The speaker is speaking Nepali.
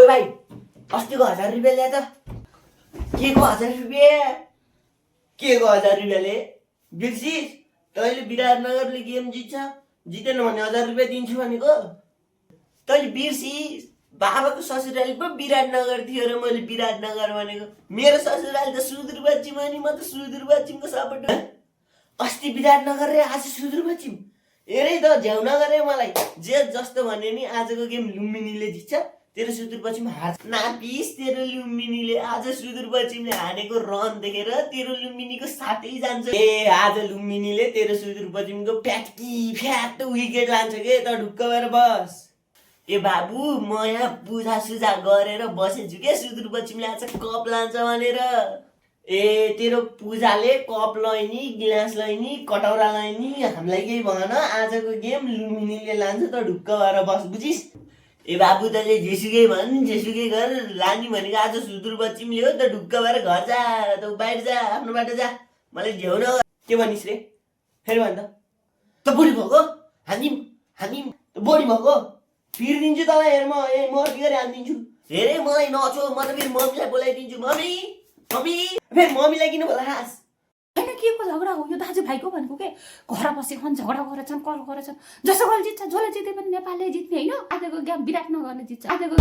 भाइ अस्तिको 1000 रुपियाँ ल्या त के को 1000 रुपियाँ के को 1000 रुपियाँले बिर्सिस तैँले विराटनगरले गेम जितेन भने 1000 रुपियाँ दिन्छु भनेको तैँले बिर्सिस बाबाको ससुराली पो विराटनगर थियो र मैले विराटनगर भनेको मेरो ससुराली त सुदूरपश्चिम अनि म त सुदूरपश्चिमको सपोर्ट अस्ति विराटनगर रे आज सुदूरपश्चिम हेरे त झ्याउ नगरे मलाई जे जस्तो भन्यो नि आजको गेम लुम्बिनीले जित्छ तेरो सुदूरपश्चिम हार्छ नापिस तेरो लुम्बिनीले आज सुदूरपश्चिमले हानेको रन देखेर तेरो लुम्बिनीको साथै जान्छ ए आज लुम्बिनीले तेरो सुदूरपश्चिमको फ्याट विकेट लान्छ के त ढुक्क भएर बस ए बाबु म यहाँ पूजासुजा गरेर बसेछु के सुदूरपश्चिमले आज कप लान्छ भनेर ए तेरो पूजाले कप लैनी गिलास लैनी कटौरा लैनी हामीलाई केही भन आजको गेम लुम्बिनीले लान्छ त ढुक्क भएर बस बुझिस् ए बाबु तैँले जेसुकै भन् जेसुकै गर लानी भनेको आज सुदूरपश्चिमले हो त ढुक्क भएर घर जा त बाहिर जा आफ्नो बाटो जा मलाई झ्याउ न के भनिस् रे फेरि भन् त बुढी भएको हामी बुढी भएको फिर दिन्छु तँलाई हेर म के गरी हालिदिन्छु हेरे मलाई नछो म त फेरि मम्मीलाई बोलाइदिन्छु मम्मी फेरि मम्मीलाई किन बोलास होइन के को झगडा हो यो दाजुभाइको भनेको के घर बसेको झगडा गरेछन् कल गरेछन् जसो गल जित्छ जसले जिते पनि नेपालले जित्ने होइन आजको गेम विराटनगरले जित्छ आजको